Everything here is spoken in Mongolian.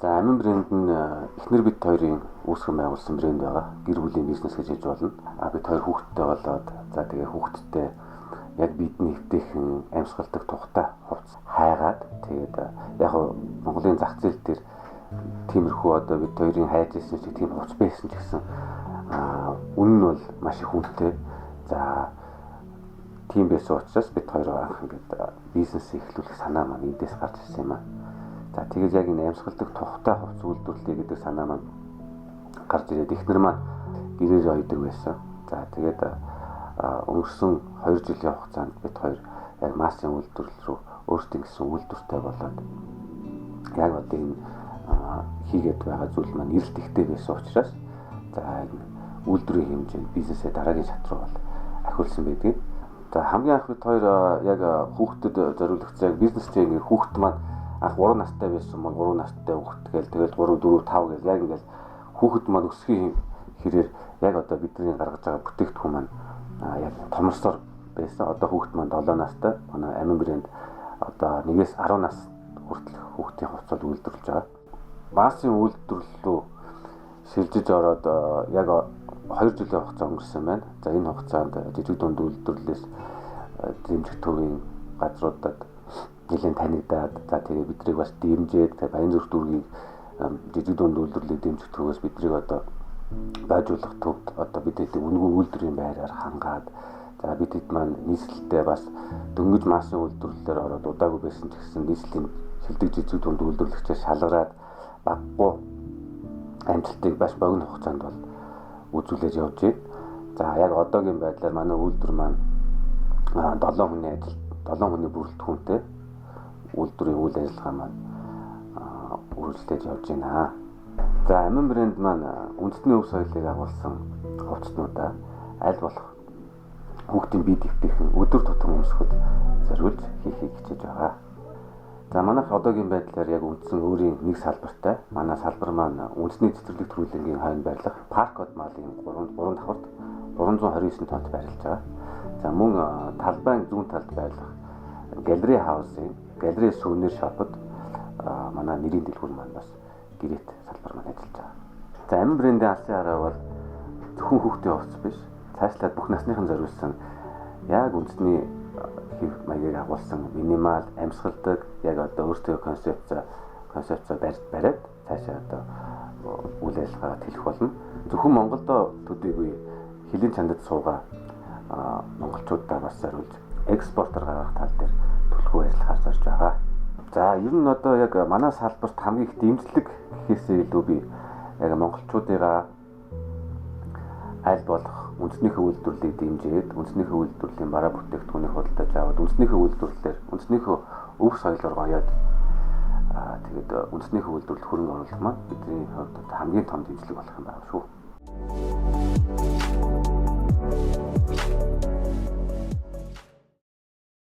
За, Амин брэнд нь эхнэр бид хоёрын үүсгэн байгуулсан брэнд байгаа. Гэр бүлийн бизнес гэж хэлж болно. А бид хоёр хүүхэдтэй болоод, за тэгээ хүүхэдтэй яг бидний эвтэйхэн амьсгалдаг тухтай хувцас хайгаад, тэгээд яг Монголын зах зээл дээр тиймэрхүү одоо бид хоёрын хайж ирсэн шиг тийм хувцас байсан ч гэсэн үнэ нь бол маш их үнэтэй. За, тийм байсан учраас бид хоёр анх ингээд бизнес эхлүүлэх санаа маань эндээс гарч ирсэн юм аа. За, тэгээд яг энэ амьсгалдаг тухтай хувцас үйлдвэрлэе гэдэг санаа маань гарч ирээд эхнэр маань гэрээр ойдог байсан. За, тэгээд өнгөрсөн 2 жилийн хугацаанд бид хоёр яг массын үйлдвэрлэл рүү өөрсдийн гэсэн үйлдвэртэй болоод яг одоо энэ хийгээд байгаа зүйл маань эрэлт ихтэй байсан учраас, за, энэ үйлдвэрийн хэмжээнд бизнесээ дараагийн шат руу бол ахиулсан байдгийг. За, хамгийн анх бид хоёр яг хүүхдэд зориулагдсан яг бизнес чинь ингээ хүүхд маань анх 3 настай байсан бол 3 настай хүүхэд гээл тэгэл 3 4 5 гээл яг ингээл хүүхэд маань өсөхийн хэрээр яг одоо бидний гаргаж байгаа бүтээгдэхүүн маань яг томорсоор байсан. Одоо хүүхэд маань 7 настай. Манай Амин брэнд одоо 1-ээс 10 нас хүртэлх хүүхдийн хувцас үйлдвэрлэж байгаа. Массын үйлдвэрлэл рүү шилжиж ороод яг 2 жилийн хугацаа өнгөрсөн байна. За, энэ хугацаанд жижиг дунд үйлдвэрлэлээс дэмжих төвийн газруудад нэлээд танигдаад, за тэгээ бидрийг бас дэмжиж, тэгээ Баянзүрх дүүргийг жижиг дунд үйлдвэрлэлийг дэмжих төвөөс бидрийг одоо байжуулах төвд одоо бид хэд үнэгүй үйлдвэрийн байраар хангаад, за бид хэд маань нийслэлтэй бас дөнгөж массын үйлдвэрлэлээр ороод удаагүй байсан ч гэсэн нийслэлийн шилдэг жижиг дунд үйлдвэрлэгчээр шалгараад баггүй амжилтыг бас богино хугацаанд бол үзүүлээд явж байна. За, яг одоогийн байдлаар манай үйлдвэр маань 7 хүний ажил, 7 хүний бүрэлдэхүүнтэй үйлдвэрийн үйл ажиллагаа маань үргэлжлэж явж байна. За, Амин брэнд маань үндэсний өв соёлыг агуулсан хувцснуудаа аль болох хүүхдийн бие дэвтэйхэн өдөр тутам өмсөхөд зориулж хийхийг хичээж байгаа. За, манайх одоогийн байдлаар яг үндсэн өөрийн нэг салбартай. Манай салбар маань үндэсний цэцэрлэг төрүүлэнгийн хойно байрлах Паркод малын 3 3 давхарт 329 тоот байрлаж байгаа. За, мөн талбайн зүүн талд байрлах Галерей хаусын Галерей сувенир шопод манай нэрийн дэлгүүр маань бас гэрээт салбар маань ажиллаж байгаа. За, Амин брендийн алсын хараа бол зөвхөн хүүхдийн хувцас биш. Цаашлаад бүх насныхан зориулсан яг үндэсний хэв маягийг агуулсан минимал амьсгалдаг яг одоо өөрсдөө концепцоо бариад цаашаа одоо үйл ажиллагаа тэлэх болно. Зөвхөн Монголдо төдийгүй хөлийн чандад суугаа монголчуудаа бас зориулж экспортоор гаргах тал дээр түлхүү ажиллахаар зорж байгаа. За, ер нь одоо яг манай салбарт хамгийн их дэмжлэг гэхээсээ илүү би яг монголчуудыгаа аль болох үндснийхээ үйлдвэрлэлийг дэмжиж, үндснийхээ үйлдвэрлэлийн бараа бүтээгдэхүүнийг худалдаж аваад, үндснийхээ үйлдвэрлэлээр үндснийхээ өв соёлоор гоёод, тэгээд үндснийхээ үйлдвэрлэл хөрөнгө оруулах маань бидний хувьд хамгийн том дэмжлэг болох юм байна шүү.